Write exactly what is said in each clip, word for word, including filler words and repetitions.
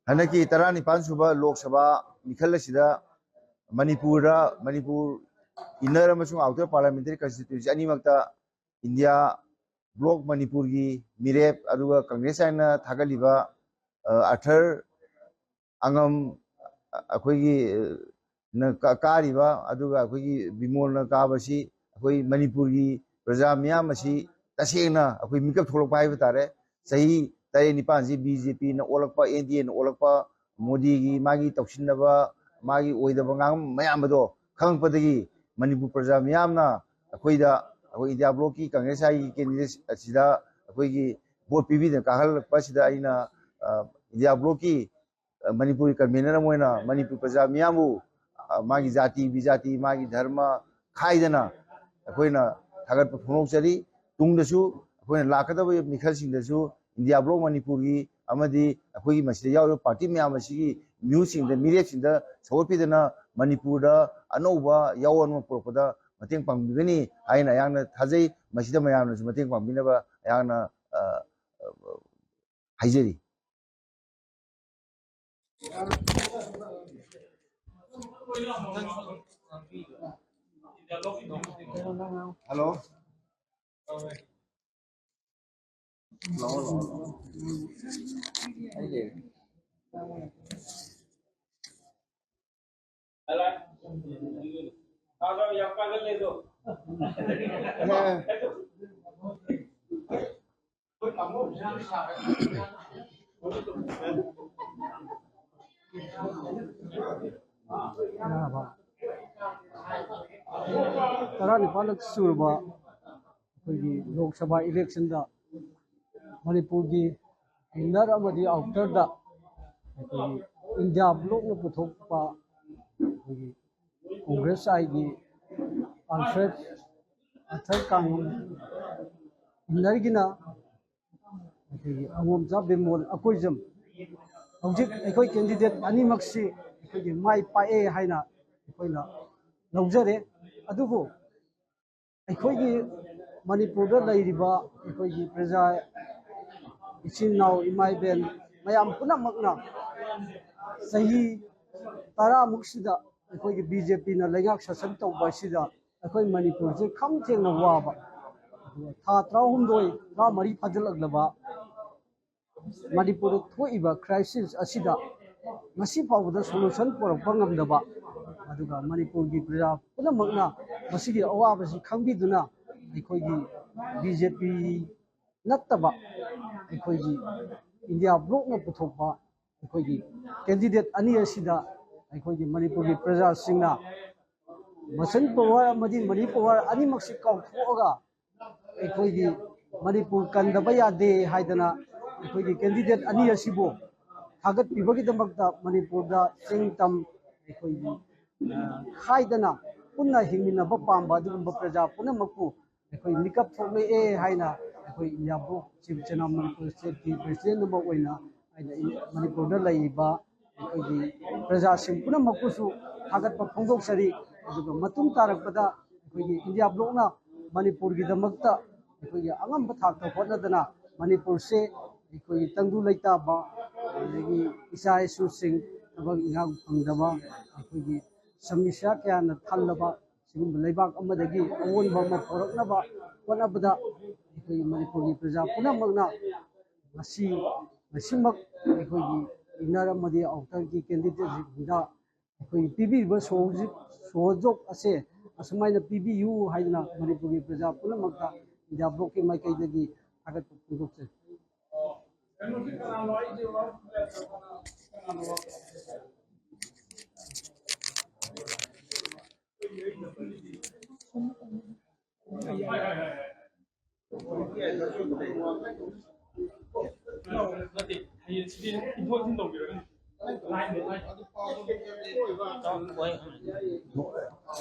ꯍꯟꯗꯛꯀꯤ ꯇꯔꯥꯅꯤꯄꯥꯟ ꯁꯨꯕ ꯂꯣꯛ ꯁꯚꯥ ꯃꯤꯈꯜ ꯑꯁꯤꯗ ꯃꯅꯤꯄꯨꯔꯗ, ꯃꯅꯤꯄꯨꯔ inner ꯑꯃꯁꯨꯡ outer parliamentary constituency ꯑꯅꯤꯃꯛꯇ ꯏꯟꯗꯤꯌꯥ ꯕ꯭ꯂꯣꯛ ꯃꯅꯤꯄꯨꯔꯒꯤ ꯃꯤꯔꯦꯞ, ꯑꯗꯨꯒ ꯀꯪꯒ꯭ꯔꯦꯁ ꯍꯥꯏꯅ ꯊꯥꯒꯠꯂꯤꯕ, ꯑ, ꯑꯥꯔꯊꯔ ꯑꯉꯝ, ꯑ, ꯑꯩꯈꯣꯏꯒꯤ, ꯑ, ꯅ ꯀꯥ-, ꯀꯥꯔꯤꯕ, ꯑꯗꯨꯒ ꯑꯩꯈꯣꯏꯒꯤ ꯕꯤꯃꯣꯜꯅ ꯀꯥꯕꯁꯤ ꯑꯩꯈꯣꯏ ꯃꯅꯤꯄꯨꯔꯒꯤ ꯄ꯭ꯔꯖꯥ ꯃꯤꯌꯥꯝ ꯑꯁꯤ ꯇꯁꯦꯡꯅ ꯑꯩꯈꯣꯏ ꯃꯤꯀꯞ ꯊꯣꯛꯂꯛꯄ ꯍꯥꯏꯕ ꯇꯥꯔꯦ꯫ ꯆꯍꯤ ꯇꯔꯦꯠ ꯅꯤꯄꯥꯟꯁꯤ ꯕꯤ ꯖꯦ ꯄꯤꯅ ꯑꯣꯜꯂꯛꯄ, ꯑꯦꯟ ꯗꯤ ꯑꯦꯅ ꯑꯣꯜꯂꯛꯄ, ꯃꯣꯗꯤꯒꯤ ꯃꯥꯒꯤ ꯇꯧꯁꯤꯟꯅꯕ, ꯃꯥꯒꯤ ꯑꯣꯏꯗꯕ ꯉꯥꯡꯕ ꯃꯌꯥꯝ ꯑꯗꯣ ꯈꯪꯉꯛꯄꯗꯒꯤ ꯃꯅꯤꯄꯨꯔ ꯄ꯭ꯔꯖꯥ ꯃꯤꯌꯥꯝꯅ ꯑꯩꯈꯣꯏꯗ, ꯑꯩꯈꯣꯏ ꯏꯟꯗꯤꯌꯥ ꯕ꯭ꯂꯣꯛꯀꯤ ꯀꯪꯒ꯭ꯔꯦꯁ ꯍꯥꯏꯒꯤ ꯀꯦꯟꯗꯤꯗꯦꯠ ꯑꯁꯤꯗ ꯑꯩꯈꯣꯏꯒꯤ ꯚꯣꯠ ꯄꯤꯕꯤꯗꯅ ꯀꯥꯍꯜꯂꯛꯄ ꯑꯁꯤꯗ ꯑꯩꯅ, ꯑ, ꯏꯟꯗꯤꯌꯥ ꯕ꯭ꯂꯣꯛꯀꯤ, ꯑ, ꯃꯅꯤꯄꯨꯔꯒꯤ ꯀꯟꯚꯦꯅꯔ ꯑꯃ ꯑꯣꯏꯅ ꯃꯅꯤꯄꯨꯔ ꯄ꯭ꯔꯖꯥ ꯃꯤꯌꯥꯝꯕꯨ, ꯑ, ꯃꯥꯒꯤ ꯖꯥꯇꯤ ꯕꯤꯖꯥꯇꯤ, ꯃꯥꯒꯤ ꯙꯔꯃ ꯈꯥꯏꯗꯅ ꯑꯩꯈꯣꯏꯅ ꯊꯥꯒꯠꯄ ꯐꯣꯡꯗꯣꯛꯆꯔꯤ꯫ ꯇꯨꯡꯗꯁꯨ ꯑꯩꯈꯣꯏꯅ ꯂꯥꯛꯀꯗꯕ ꯃꯤꯈꯜꯁꯤꯡꯗꯁꯨ ꯏꯟꯗꯤꯌꯥ ꯕ꯭ꯂꯣꯛ ꯃꯅꯤꯄꯨꯔꯒꯤ ꯑꯃꯗꯤ ꯑꯩꯈꯣꯏꯒꯤ ꯃꯁꯤꯗ ꯌꯥꯎꯔꯤꯕ ꯄꯥꯔꯇꯤ ꯃꯌꯥꯝ ꯑꯁꯤꯒꯤ ꯃꯤꯍꯨꯠꯁꯤꯡꯗ, ꯃꯤꯔꯦꯞꯁꯤꯡꯗ ꯁꯧꯒꯠꯄꯤꯗꯅ ꯃꯅꯤꯄꯨꯔꯗ ꯑꯅꯧꯕ ꯌꯥꯑꯣꯟ ꯑꯃ ꯄꯨꯔꯛꯄꯗ ꯃꯇꯦꯡ ꯄꯥꯡꯕꯤꯒꯅꯤ ꯍꯥꯏꯅ ꯑꯩꯍꯥꯛꯅ ꯊꯥꯖꯩ꯫ ꯃꯁꯤꯗ ꯃꯌꯥꯝꯅꯁꯨ ꯃꯇꯦꯡ ꯄꯥꯡꯕꯤꯅꯕ ꯑꯩꯍꯥꯛꯅ, ꯑ, ꯑ, ꯍꯥꯏꯖꯔꯤ꯫ ꯍꯜꯂꯣ꯫ ꯂꯥꯛꯑꯣ, ꯂꯥꯛꯑꯣ, ꯂꯥꯛꯑꯣ꯫ ꯑꯩ ꯂꯩꯔꯦ꯫ ꯇꯔꯥꯅꯤꯄꯥꯟꯂꯛ ꯁꯨꯔꯕ ꯑꯩꯈꯣꯏꯒꯤ ꯂꯣꯛ ꯁꯚꯥ ꯏꯂꯦꯛꯁꯟꯗ ꯃꯅꯤꯄꯨꯔꯒꯤ inner ꯑꯃꯗꯤ outerꯗ ꯑꯩꯈꯣꯏꯒꯤ ꯏꯟꯗꯤꯌꯥ ꯕ꯭ꯂꯣꯛꯅ ꯄꯨꯊꯣꯛꯄ ꯑꯩꯈꯣꯏꯒꯤ ꯀꯣꯡꯒ꯭ꯔꯦꯁ ꯑꯥꯏꯒꯤ ꯑꯜꯐ꯭ꯔꯦꯗ ꯑꯥꯔꯊꯔ ꯀꯥꯡꯉꯝ, innerꯒꯤꯅ ꯑꯩꯈꯣꯏꯒꯤ ꯑꯉꯣꯝꯆꯥ ꯕꯤꯃꯣꯜ ꯑꯀꯣꯏꯖꯝ, ꯍꯧꯖꯤꯛ ꯑꯩꯈꯣꯏ candidate ꯑꯅꯤꯃꯛꯁꯤ ꯑꯩꯈꯣꯏꯒꯤ ꯃꯥꯏ ꯄꯥꯛꯑꯦ ꯍꯥꯏꯅ ꯑꯩꯈꯣꯏꯅ ꯂꯧꯖꯔꯦ꯫ ꯑꯗꯨꯕꯨ ꯑꯩꯈꯣꯏꯒꯤ ꯃꯅꯤꯄꯨꯔꯗ ꯂꯩꯔꯤꯕ ꯑꯩꯈꯣꯏꯒꯤ ꯄ꯭ꯔꯖꯥ ꯏꯆꯤꯟ ꯏꯅꯥꯎ, ꯏꯃꯥ ꯏꯕꯦꯟ ꯃꯌꯥꯝ ꯄꯨꯝꯅꯃꯛꯅ ꯆꯍꯤ ꯇꯔꯥꯃꯨꯛꯁꯤꯗ ꯑꯩꯈꯣꯏꯒꯤ ꯕꯤ ꯖꯦ ꯄꯤꯅ ꯂꯩꯉꯥꯛ ꯁꯥꯁꯟ ꯇꯧꯕ ꯑꯁꯤꯗ ꯑꯩꯈꯣꯏ ꯃꯅꯤꯄꯨꯔꯁꯦ ꯈꯝ ꯊꯦꯡꯅ ꯋꯥꯕ, ꯑꯗꯨꯒ ꯊꯥ ꯇꯔꯥꯍꯨꯝꯗꯣꯏ, ꯇꯔꯥꯃꯔꯤ ꯐꯥꯖꯤꯜꯂꯛꯂꯕ ꯃꯅꯤꯄꯨꯔꯗ ꯊꯣꯛꯏꯕ crisis ꯑꯁꯤꯗ ꯉꯁꯤ ꯐꯥꯎꯕꯗ solution ꯄꯨꯔꯛꯄ ꯉꯝꯗꯕ, ꯑꯗꯨꯒ ꯃꯅꯤꯄꯨꯔꯒꯤ ꯄ꯭ꯔꯖꯥ ꯄꯨꯝꯅꯃꯛꯅ ꯃꯁꯤꯒꯤ ꯑꯋꯥꯕꯁꯤ ꯈꯪꯕꯤꯗꯨꯅ ꯑꯩꯈꯣꯏꯒꯤ ꯕꯤ ꯖꯦ ꯄꯤ ꯅꯠꯇꯕ ꯑꯩꯈꯣꯏꯒꯤ ꯏꯟꯗꯤꯌꯥ ꯕ꯭ꯂꯣꯛꯅ ꯄꯨꯊꯣꯛꯄ ꯑꯩꯈꯣꯏꯒꯤ candidate ꯑꯅꯤ ꯑꯁꯤꯗ ꯑꯩꯈꯣꯏꯒꯤ ꯃꯅꯤꯄꯨꯔꯒꯤ ꯄ꯭ꯔꯖꯥꯁꯤꯡꯅ muscle power ꯑꯃꯗꯤ money power ꯑꯅꯤꯃꯛꯁꯤ ꯀꯥꯎꯊꯣꯛꯑꯒ ꯑꯩꯈꯣꯏꯒꯤ ꯃꯅꯤꯄꯨꯔ ꯀꯟꯗꯕ ꯌꯥꯗꯦ ꯍꯥꯏꯗꯅ ꯑꯩꯈꯣꯏꯒꯤ candidate ꯑꯅꯤ ꯑꯁꯤꯕꯨ ꯊꯥꯒꯠꯄꯤꯕꯒꯤꯗꯃꯛꯇ ꯃꯅꯤꯄꯨꯔꯗ ꯆꯤꯡ ꯇꯝ ꯑꯩꯈꯣꯏꯒꯤ, ꯑ, ꯈꯥꯏꯗꯅ ꯄꯨꯟꯅ ꯍꯤꯡꯃꯤꯟꯅꯕ ꯄꯥꯝꯕ ꯑꯗꯨꯒꯨꯝꯕ ꯄ꯭ꯔꯖꯥ ꯄꯨꯝꯅꯃꯛꯄꯨ ꯑꯩꯈꯣꯏ ꯃꯤꯀꯞ ꯊꯣꯛꯂꯛꯑꯦ ꯍꯥꯏꯅ ꯑꯩꯈꯣꯏ ꯏꯟꯗꯤꯌꯥ ꯕ꯭ꯂꯣꯛ ꯁꯤꯕ ꯁꯦꯅꯥ ꯃꯅꯤꯄꯨꯔ stateꯀꯤ president ꯑꯃ ꯑꯣꯏꯅ ꯑꯩꯅ ꯏꯟ-, ꯃꯅꯤꯄꯨꯔꯗ ꯂꯩꯔꯤꯕ ꯑꯩꯈꯣꯏꯒꯤ ꯄ꯭ꯔꯖꯥꯁꯤꯡ ꯄꯨꯝꯅꯃꯛꯄꯨꯁꯨ ꯊꯥꯒꯠꯄ ꯐꯣꯡꯗꯣꯛꯆꯔꯤ꯫ ꯑꯗꯨꯒ ꯃꯇꯨꯡ ꯇꯥꯔꯛꯄꯗ ꯑꯩꯈꯣꯏꯒꯤ ꯏꯟꯗꯤꯌꯥ ꯕ꯭ꯂꯣꯛꯅ ꯃꯅꯤꯄꯨꯔꯒꯤꯗꯃꯛꯇ ꯑꯩꯈꯣꯏꯒꯤ ꯑꯉꯝꯕ ꯊꯥꯛꯇ ꯍꯣꯠꯅꯗꯅ ꯃꯅꯤꯄꯨꯔꯁꯦ ꯑꯩꯈꯣꯏꯒꯤ ꯇꯪꯗꯨ ꯂꯩꯇꯥꯕ, ꯑꯗꯒꯤ ꯏꯆꯥ ꯏꯁꯨꯁꯤꯡ ꯊꯕꯛ ꯏꯟꯈꯥꯡ ꯐꯪꯗꯕ, ꯑꯩꯈꯣꯏꯒꯤ ꯁꯃꯁ꯭ꯌꯥ ꯀꯌꯥꯅ ꯊꯜꯂꯕ ꯁꯤꯒꯨꯝꯕ ꯂꯩꯕꯥꯛ ꯑꯃꯗꯒꯤ ꯑꯑꯣꯟꯕ ꯑꯃ ꯄꯨꯔꯛꯅꯕ ꯍꯣꯠꯅꯕꯗ ꯑꯩꯈꯣꯏꯒꯤ ꯃꯅꯤꯄꯨꯔꯒꯤ ꯄ꯭ꯔꯖꯥ ꯄꯨꯝꯅꯃꯛꯅ ꯉꯁꯤ, ꯉꯁꯤꯃꯛ ꯑꯩꯈꯣꯏꯒꯤ inner ꯑꯃꯗꯤ outerꯒꯤ candidateꯁꯤꯡꯗ ꯑꯩꯈꯣꯏꯒꯤ ꯄꯤꯕꯤꯔꯤꯕ ꯁꯣꯍꯣꯖꯤ-, ꯁꯣꯍꯣꯖꯣꯛ ꯑꯁꯦ ꯑꯁꯨꯃꯥꯏꯅ ꯄꯤꯕꯤꯌꯨ ꯍꯥꯏꯗꯅ ꯃꯅꯤꯄꯨꯔꯒꯤ ꯄ꯭ꯔꯖꯥ ꯄꯨꯝꯅꯃꯛꯇ ꯏꯟꯗꯤꯌꯥ ꯕ꯭ꯂꯣꯛꯀꯤ ꯃꯥꯏꯀꯩꯗꯒꯤ ꯊꯥꯒꯠꯄ ꯐꯣꯡꯗꯣꯛꯆꯔꯤ꯫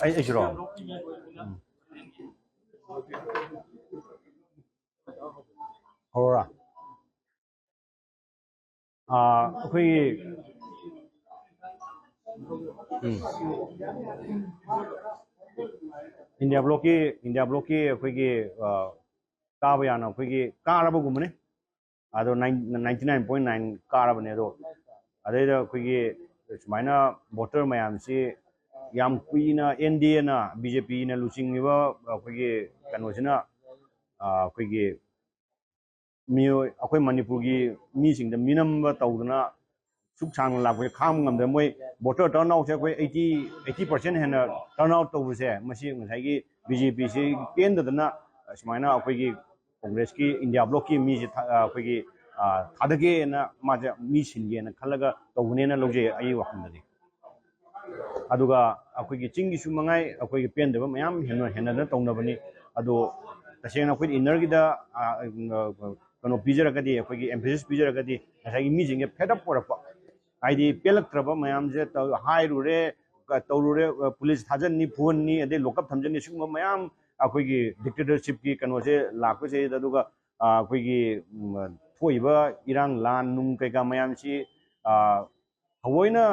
ꯑꯩ ꯑꯩꯁꯤꯔꯣ? ꯎꯝ. ꯍꯧꯔꯣꯔꯥ? ꯑꯥ, ꯑꯩꯈꯣꯏꯒꯤ, ꯎꯝ. ꯏꯟꯗꯤꯌꯥ ꯕ꯭ꯂꯣꯛꯀꯤ, ꯏꯟꯗꯤꯌꯥ ꯕ꯭ꯂꯣꯛꯀꯤ ꯑꯩꯈꯣꯏꯒꯤ, ꯑꯥ, ꯀꯥꯕ ꯌꯥꯅ ꯑꯩꯈꯣꯏꯒꯤ ꯀꯥꯔꯕꯒꯨꯝꯕꯅꯤ꯫ ꯑꯗꯣ ninety nine point nine ꯀꯥꯔꯕꯅꯦ꯫ ꯑꯗꯣ ꯑꯗꯩꯗ ꯑꯩꯈꯣꯏꯒꯤ ꯁꯨꯃꯥꯏꯅ ꯚꯣꯇꯔ ꯃꯌꯥꯝꯁꯤ ꯌꯥꯝ ꯀꯨꯏꯅ ꯑꯦꯟ ꯗꯤ ꯑꯦꯅ, ꯕꯤ ꯖꯦ ꯄꯤꯅ ꯂꯨꯆꯤꯡꯉꯤꯕ ꯑꯩꯈꯣꯏꯒꯤ ꯀꯩꯅꯣꯁꯤꯅ, ꯑ, ꯑꯩꯈꯣꯏꯒꯤ ꯃꯤꯑꯣꯏ, ꯑꯩꯈꯣꯏ ꯃꯅꯤꯄꯨꯔꯒꯤ ꯃꯤꯁꯤꯡꯗ ꯃꯤꯅꯝꯕ ꯇꯧꯗꯅ ꯁꯨꯛ ꯁꯥꯡꯅ ꯂꯥꯛꯄꯁꯦ ꯈꯥꯡꯕ ꯉꯝꯗ꯭ꯔꯦ꯫ ꯃꯣꯏ ꯚꯣꯇꯔ ꯇꯔꯟ ꯑꯥꯎꯠꯁꯦ ꯑꯩꯈꯣꯏ eighty, eighty percent ꯍꯦꯟꯅ ꯇꯔꯟ ꯑꯥꯎꯠ ꯇꯧꯕꯁꯦ, ꯃꯁꯤ ꯉꯁꯥꯏꯒꯤ ꯕꯤ ꯖꯦ ꯄꯤꯁꯤ ꯄꯦꯟꯗꯗꯅ ꯁꯨꯃꯥꯏꯅ ꯑꯩꯈꯣꯏꯒꯤ ꯀꯣꯡꯒ꯭ꯔꯦꯁꯀꯤ ꯏꯟꯗꯤꯌꯥ ꯕ꯭ꯂꯣꯛꯀꯤ ꯃꯤꯁꯦ ꯊꯥ-, ꯑꯩꯈꯣꯏꯒꯤ, ꯑ, ꯊꯥꯗꯒꯦꯅ, ꯃꯥꯁꯦ ꯃꯤ ꯁꯤꯟꯒꯦꯅ ꯈꯜꯂꯒ ꯇꯧꯕꯅꯦꯅ ꯂꯧꯖꯩ ꯑꯩꯒꯤ ꯋꯥꯈꯜꯗꯗꯤ꯫ ꯑꯗꯨꯒ ꯑꯩꯈꯣꯏꯒꯤ ꯆꯤꯡꯒꯤꯁꯨ ꯃꯉꯥꯏ, ꯑꯩꯈꯣꯏꯒꯤ ꯄꯦꯟꯗꯕ ꯃꯌꯥꯝ ꯍꯦꯟꯅ ꯍꯦꯟꯅꯗꯅ ꯇꯧꯅꯕꯅꯤ꯫ ꯑꯗꯣ ꯇꯁꯦꯡꯅ ꯑꯩꯈꯣꯏ ꯏꯟꯅꯔꯒꯤꯗ, ꯑ, ꯀꯩꯅꯣ ꯄꯤꯖꯔꯒꯗꯤ, ꯑꯩꯈꯣꯏꯒꯤ emphasis ꯄꯤꯖꯔꯒꯗꯤ, ꯉꯁꯥꯏꯒꯤ ꯃꯤꯁꯤꯡꯁꯦ fed up ꯑꯣꯏꯔꯛꯄ, ꯍꯥꯏꯗꯤ ꯄꯦꯜꯂꯛꯇ꯭ꯔꯕ ꯃꯌꯥꯝꯁꯦ ꯇꯧ-, ꯍꯥꯏꯔꯨꯔꯦ, ꯀ-, ꯇꯧꯔꯨꯔꯦ, ꯑ, ꯄꯨꯂꯤꯁ ꯊꯥꯖꯟꯅꯤ, ꯐꯨꯍꯟꯅꯤ, ꯑꯗꯩ ꯂꯣꯛꯀꯞ ꯊꯝꯖꯟꯅꯤ, ꯁꯤꯒꯨꯝꯕ ꯃꯌꯥꯝ ꯑꯩꯈꯣꯏꯒꯤ dictatorship ꯀꯤ ꯀꯩꯅꯣꯁꯦ ꯂꯥꯛꯄꯁꯤꯗ, ꯑꯗꯨꯒ, ꯑ, ꯑꯩꯈꯣꯏꯒꯤ, ꯎꯝ, ꯊꯣꯛꯏꯕ ꯏꯔꯥꯡ ꯂꯥꯟ ꯅꯨꯡ ꯀꯩꯀꯥ ꯃꯌꯥꯝꯁꯤ, ꯑ, ꯊꯑꯣꯏꯅ,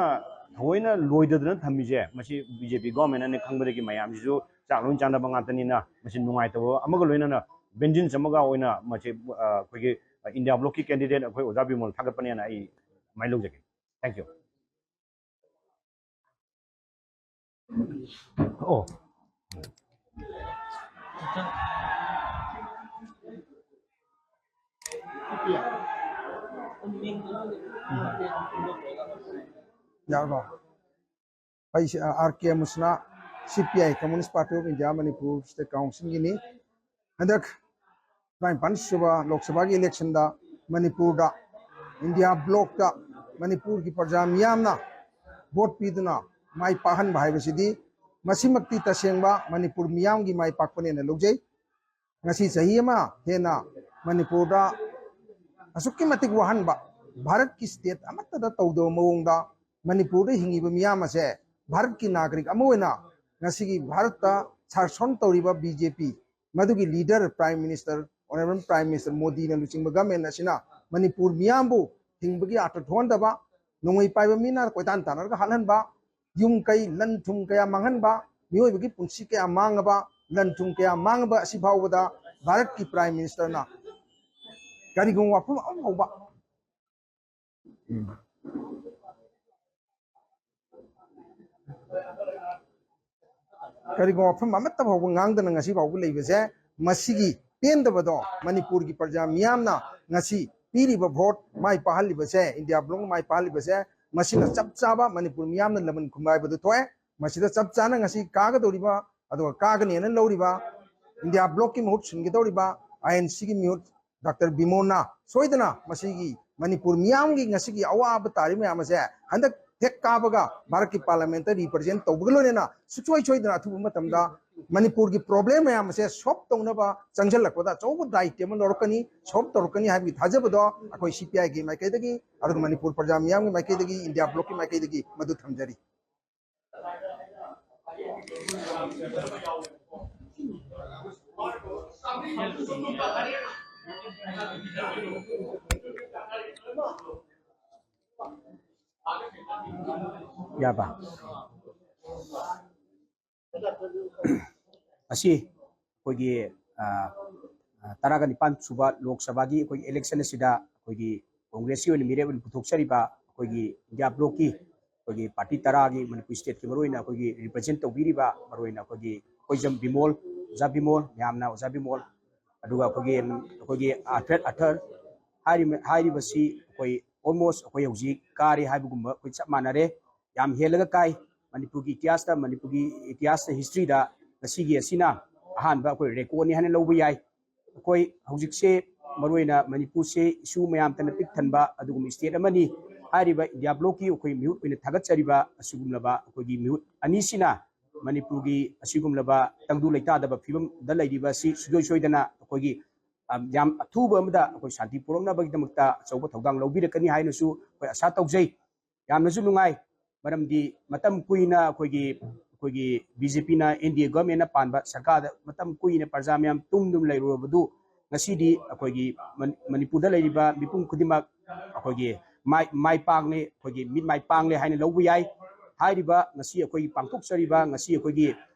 ꯊꯑꯣꯏꯅ ꯂꯣꯏꯗꯗꯅ ꯊꯝꯃꯤꯁꯦ, ꯃꯁꯤ ꯕꯤ ꯖꯦ ꯄꯤ ꯒꯣꯔꯃꯦꯟꯅꯅꯦ ꯈꯪꯕꯗꯒꯤ ꯃꯌꯥꯝꯁꯤꯁꯨ ꯆꯥꯛ ꯂꯣꯏ ꯆꯥꯅꯕ ꯉꯥꯛꯇꯅꯤꯅ, ꯃꯁꯤ ꯅꯨꯡꯉꯥꯏꯇꯕ ꯑꯃꯒ ꯂꯣꯏꯅꯅ vengeance ꯑꯃꯒ ꯑꯣꯏꯅ ꯃꯁꯤ, ꯑ, ꯑꯩꯈꯣꯏꯒꯤ ꯏꯟꯗꯤꯌꯥ ꯕ꯭ꯂꯣꯛꯀꯤ candidate ꯑꯩꯈꯣꯏ ꯑꯣꯖꯥ ꯕꯤꯃꯣꯜ ꯊꯥꯒꯠꯄꯅꯦꯅ ꯑꯩ ꯑꯗꯨꯃꯥꯏꯅ ꯂꯧꯖꯒꯦ꯫ Thank you꯫ ꯑꯣ꯫ ꯌꯥꯔꯕꯣ? ꯑꯩꯁꯦ, ꯑ, ꯑꯥꯔ ꯀꯦ ꯃꯨꯁꯅꯥ, ꯁꯤ P I, Communist Party of India Manipur State Council Guinea. ꯍꯟꯗꯛ ꯇꯔꯥꯅꯤꯄꯥꯟ ꯁꯨꯕ ꯂꯣꯛ ꯁꯚꯥꯒꯤ election ꯗ ꯃꯅꯤꯄꯨꯔꯗ, ꯏꯟꯗꯤꯌꯥ ꯕ꯭ꯂꯣꯛꯇ ꯃꯅꯤꯄꯨꯔꯒꯤ ꯄ꯭ꯔꯖꯥ ꯃꯤꯌꯥꯝꯅ vote ꯄꯤꯗꯨꯅ ꯃꯥꯏ ꯄꯥꯛꯍꯟꯕ ꯍꯥꯏꯕꯁꯤꯗꯤ ꯃꯁꯤꯃꯛꯇꯤ ꯇꯁꯦꯡꯕ ꯃꯅꯤꯄꯨꯔ ꯃꯤꯌꯥꯝꯒꯤ ꯃꯥꯏ ꯄꯥꯛꯄꯅꯦꯅ ꯂꯧꯖꯩ꯫ ꯉꯁꯤ ꯆꯍꯤ ꯑꯃ ꯍꯦꯟꯅ ꯃꯅꯤꯄꯨꯔꯗ ꯑꯁꯨꯛꯀꯤ ꯃꯇꯤꯛ ꯋꯥꯍꯟꯕ, ꯚꯥꯔꯠꯀꯤ state ꯑꯃꯠꯇꯗ ꯇꯧꯗꯕ ꯃꯑꯣꯡꯗ ꯃꯅꯤꯄꯨꯔꯗ ꯍꯤꯡꯉꯤꯕ ꯃꯤꯌꯥꯝ ꯑꯁꯦ ꯚꯥꯔꯠꯀꯤ ꯅꯥꯒꯔꯤꯛ ꯑꯃ ꯑꯣꯏꯅ ꯉꯁꯤꯒꯤ ꯚꯥꯔꯠꯇ ꯁꯥꯁꯟ ꯇꯧꯔꯤꯕ ꯕꯤ ꯖꯦ ꯄꯤ, ꯃꯗꯨꯒꯤ leader Prime Minister, Honourable Prime Minister ꯃꯣꯗꯤꯅ ꯂꯨꯆꯤꯡꯕ government ꯑꯁꯤꯅ ꯃꯅꯤꯄꯨꯔ ꯃꯤꯌꯥꯝꯕꯨ ꯍꯤꯡꯕꯒꯤ ꯑꯥꯔꯊ ꯊꯣꯛꯍꯟꯗꯕ, ꯅꯣꯡꯃꯩ ꯄꯥꯏꯕ ꯃꯤꯅ ꯀꯣꯏꯇꯥꯟ ꯇꯥꯟꯅꯔꯒ ꯍꯥꯠꯍꯟꯕ, ꯌꯨꯝ ꯀꯩ ꯂꯟ ꯊꯨꯝ ꯀꯌꯥ ꯃꯥꯡꯍꯟꯕ, ꯃꯤꯑꯣꯏꯕꯒꯤ ꯄꯨꯟꯁꯤ ꯀꯌꯥ ꯃꯥꯡꯉꯕ, ꯂꯟ ꯊꯨꯝ ꯀꯌꯥ ꯃꯥꯡꯉꯕ ꯑꯁꯤ ꯐꯥꯎꯕꯗ ꯚꯥꯔꯠꯀꯤ Prime Minister ꯅ ꯀꯔꯤꯒꯨꯝꯕ ꯋꯥꯐꯝ ꯑꯃ ꯐꯥꯎꯕ ꯎꯝ꯫ ꯀꯔꯤꯒꯨꯝꯕ ꯋꯥꯐꯝ ꯑꯃꯠꯇ ꯐꯥꯎꯕ ꯉꯥꯡꯗꯅ ꯉꯁꯤ ꯐꯥꯎꯕ ꯂꯩꯕꯁꯦ, ꯃꯁꯤꯒꯤ ꯄꯦꯟꯗꯕꯗꯣ ꯃꯅꯤꯄꯨꯔꯒꯤ ꯄ꯭ꯔꯖꯥ ꯃꯤꯌꯥꯝꯅ ꯉꯁꯤ ꯄꯤꯔꯤꯕ ꯚꯣꯠ ꯃꯥꯏ ꯄꯥꯛꯍꯜꯂꯤꯕꯁꯦ, ꯏꯟꯗꯤꯌꯥ ꯕ꯭ꯂꯣꯛꯅ ꯃꯥꯏ ꯄꯥꯛꯍꯜꯂꯤꯕꯁꯦ, ꯃꯁꯤꯅ ꯆꯞ ꯆꯥꯕ ꯃꯅꯤꯄꯨꯔ ꯃꯤꯌꯥꯝꯅ ꯂꯃꯟ ꯈꯨꯝꯕ ꯍꯥꯏꯕꯗꯨ ꯊꯣꯛꯑꯦ꯫ ꯃꯁꯤꯗ ꯆꯞ ꯆꯥꯅ ꯉꯁꯤ ꯀꯥꯒꯗꯧꯔꯤꯕ, ꯑꯗꯨꯒ ꯀꯥꯒꯅꯦꯅ ꯂꯧꯔꯤꯕ ꯏꯟꯗꯤꯌꯥ ꯕ꯭ꯂꯣꯛꯀꯤ ꯃꯍꯨꯠ ꯁꯤꯟꯒꯗꯧꯔꯤꯕ ꯑꯥꯏ ꯑꯦꯟ ꯁꯤꯒꯤ ꯃꯤꯍꯨꯠ ꯗꯥꯛꯇꯔ ꯕꯤꯃꯣꯜꯅ ꯁꯣꯏꯗꯅ ꯃꯁꯤꯒꯤ ꯃꯅꯤꯄꯨꯔ ꯃꯤꯌꯥꯝꯒꯤ ꯉꯁꯤꯒꯤ ꯑꯋꯥꯕ ꯇꯥꯔꯤꯕ ꯃꯌꯥꯝ ꯑꯁꯦ ꯍꯟꯗꯛ ꯍꯦꯛ ꯀꯥꯕꯒ ꯚꯥꯔꯠꯀꯤ ꯄꯥꯔꯂꯤꯌꯥꯃꯦꯟꯇ ꯔꯤꯄ꯭ꯔꯖꯦꯟ ꯇꯧꯕꯒ ꯂꯣꯏꯅꯅ ꯁꯨꯡꯁꯣꯏ ꯁꯣꯏꯗꯅ ꯑꯊꯨꯕ ꯃꯇꯝꯗ ꯃꯅꯤꯄꯨꯔꯒꯤ ꯄ꯭ꯔꯣꯕ꯭ꯂꯦꯝ ꯃꯌꯥꯝ ꯑꯁꯦ ꯁꯣꯜꯕ ꯇꯧꯅꯕ ꯆꯪꯁꯤꯜꯂꯛꯄꯗ ꯑꯆꯧꯕ ꯗꯥꯏꯇ꯭ꯌ ꯑꯃ ꯂꯧꯔꯛꯀꯅꯤ, ꯁꯣꯜꯕ ꯇꯧꯔꯛꯀꯅꯤ ꯍꯥꯏꯕꯒꯤ ꯊꯥꯖꯕꯗꯣ ꯑꯩꯈꯣꯏ ꯁꯤ ꯄꯤ ꯑꯥꯏꯒꯤ ꯃꯥꯏꯀꯩꯗꯒꯤ, ꯑꯗꯨꯒ ꯃꯅꯤꯄꯨꯔ ꯄ꯭ꯔꯖꯥ ꯃꯤꯌꯥꯝꯒꯤ ꯃꯥꯏꯀꯩꯗꯒꯤ, ꯏꯟꯗꯤꯌꯥ ꯕ꯭ꯂꯣꯛꯀꯤ ꯃꯥꯏꯀꯩꯗꯒꯤ ꯃꯗꯨ ꯊꯝꯖꯔꯤ꯫ ꯌꯥꯕ꯫ ꯑꯁꯤ ꯑꯩꯈꯣꯏꯒꯤ, ꯑ, ꯑ, ꯇꯔꯥꯒ ꯅꯤꯄꯥꯟ ꯁꯨꯕ ꯂꯣꯛ ꯁꯚꯥꯒꯤ ꯑꯩꯈꯣꯏꯒꯤ ꯏꯂꯦꯛꯁꯟ ꯑꯁꯤꯗ ꯑꯩꯈꯣꯏꯒꯤ ꯀꯣꯡꯒ꯭ꯔꯦꯁꯀꯤ ꯑꯣꯏꯅ ꯃꯤꯔꯦꯞ ꯑꯣꯏꯅ ꯄꯨꯊꯣꯛꯆꯔꯤꯕ ꯑꯩꯈꯣꯏꯒꯤ ꯏꯟꯗꯤꯌꯥ ꯕ꯭ꯂꯣꯛꯀꯤ ꯑꯩꯈꯣꯏꯒꯤ ꯄꯥꯔꯇꯤ ꯇꯔꯥꯒꯤ ꯃꯅꯤꯄꯨꯔ ꯁ꯭ꯇꯦꯠꯀꯤ ꯃꯔꯨꯑꯣꯏꯅ ꯑꯩꯈꯣꯏꯒꯤ ꯔꯤꯄ꯭ꯔꯖꯦꯟ ꯇꯧꯕꯤꯔꯤꯕ, ꯃꯔꯨꯑꯣꯏꯅ ꯑꯩꯈꯣꯏꯒꯤ ꯑꯩꯈꯣꯏ ꯖꯝ ꯕꯤꯃꯣꯜ, ꯑꯣꯖꯥ ꯕꯤꯃꯣꯜ, ꯃꯌꯥꯝꯅ ꯑꯣꯖꯥ ꯕꯤꯃꯣꯜ, ꯑꯗꯨꯒ ꯑꯩꯈꯣꯏꯒꯤ, ꯑꯩꯈꯣꯏꯒꯤ ꯑꯥꯔꯊ꯭ꯔꯦꯠ ꯑꯥꯔꯊꯔ ꯍꯥꯏꯔꯤꯕ, ꯍꯥꯏꯔꯤꯕꯁꯤ ꯑꯩꯈꯣꯏ almost ꯑꯩꯈꯣꯏ ꯍꯧꯖꯤꯛ ꯀꯥꯔꯦ ꯍꯥꯏꯕꯒꯨꯝꯕ ꯑꯩꯈꯣꯏ ꯆꯞ ꯃꯥꯟꯅꯔꯦ꯫ ꯌꯥꯝ ꯍꯦꯜꯂꯒ ꯀꯥꯏ꯫ ꯃꯅꯤꯄꯨꯔꯒꯤ ꯏꯇꯤꯍꯥꯁꯇ, ꯃꯅꯤꯄꯨꯔꯒꯤ ꯏꯇꯤꯍꯥꯁꯇ, ꯍꯤꯁꯇ꯭ꯔꯤꯗ ꯉꯁꯤꯒꯤ ꯑꯁꯤꯅ ꯑꯍꯥꯟꯕ ꯑꯩꯈꯣꯏ ꯔꯦꯀꯣꯔꯠꯅꯤ ꯍꯥꯏꯅ ꯂꯧꯕ ꯌꯥꯏ꯫ ꯑꯩꯈꯣꯏ ꯍꯧꯖꯤꯛꯁꯦ ꯃꯔꯨꯑꯣꯏꯅ ꯃꯅꯤꯄꯨꯔꯁꯦ ꯏꯁꯨ ꯃꯌꯥꯝꯇꯅ ꯄꯤꯛ ꯊꯟꯕ ꯑꯗꯨꯒꯨꯝꯕ ꯁ꯭ꯇꯦꯠ ꯑꯃꯅꯤ꯫ ꯍꯥꯏꯔꯤꯕ ꯏꯟꯗꯤꯌꯥ ꯕ꯭ꯂꯣꯛꯀꯤ ꯑꯩꯈꯣꯏ ꯃꯤꯍꯨꯠ ꯑꯣꯏꯅ ꯊꯥꯒꯠꯆꯔꯤꯕ ꯑꯁꯤꯒꯨꯝꯂꯕ ꯑꯩꯈꯣꯏꯒꯤ ꯃꯤꯍꯨꯠ ꯑꯅꯤꯁꯤꯅ ꯃꯅꯤꯄꯨꯔꯒꯤ ꯑꯁꯤꯒꯨꯝꯂꯕ ꯇꯪꯗꯨ ꯂꯩꯇꯥꯗꯕ ꯐꯤꯕꯝꯗ ꯂꯩꯔꯤꯕ ꯑꯁꯤ ꯁꯨꯡꯁꯣꯏ ꯁꯣꯏꯗꯅ ꯑꯩꯈꯣꯏꯒꯤ, ꯑ, ꯌꯥꯝ ꯑꯊꯨꯕ ꯑꯃꯗ ꯑꯩꯈꯣꯏ ꯁꯥꯟꯇꯤ ꯄꯨꯔꯛꯅꯕꯒꯤꯗꯃꯛꯇ ꯑꯆꯧꯕ ꯊꯧꯗꯥꯡ ꯂꯧꯕꯤꯔꯛꯀꯅꯤ ꯍꯥꯏꯅꯁꯨ ꯑꯩꯈꯣꯏ ꯑꯁꯥ ꯇꯧꯖꯩ꯫ ꯌꯥꯝꯅꯁꯨ ꯅꯨꯡꯉꯥꯏ, ꯃꯔꯝꯗꯤ ꯃꯇꯝ ꯀꯨꯏꯅ ꯑꯩꯈꯣꯏꯒꯤ, ꯑꯩꯈꯣꯏꯒꯤ ꯕꯤ ꯖꯦ ꯄꯤꯅ ꯑꯦꯟ ꯗꯤ ꯑꯦ ꯒꯚꯔꯟꯃꯦꯟꯅ ꯄꯥꯟꯕ ꯁꯔꯀꯥꯔꯗ ꯃꯇꯝ ꯀꯨꯏꯅ ꯄ꯭ꯔꯖꯥ ꯃꯌꯥꯝ ꯇꯨꯝꯗꯨꯅ ꯂꯩꯔꯨꯔꯕꯗꯨ ꯉꯁꯤꯗꯤ ꯑꯩꯈꯣꯏꯒꯤ ꯃꯅꯤ-, ꯃꯅꯤꯄꯨꯔꯗ ꯂꯩꯔꯤꯕ ꯃꯤꯄꯨꯝ ꯈꯨꯗꯤꯡꯃꯛ ꯑꯩꯈꯣꯏꯒꯤ ꯃꯥꯏ, ꯃꯥꯏ ꯄꯥꯛꯂꯦ, ꯑꯩꯈꯣꯏꯒꯤ ꯃꯤꯠ ꯃꯥꯏ ꯄꯥꯡꯂꯦ ꯍꯥꯏꯅ ꯂꯧꯕ ꯌꯥꯏ꯫ ꯍꯥꯏꯔꯤꯕ ꯉꯁꯤ ꯑꯩꯈꯣꯏꯒꯤ ꯄꯥꯡꯊꯣꯛꯆꯔꯤꯕ ꯉꯁꯤ ꯑꯩꯈꯣꯏꯒꯤ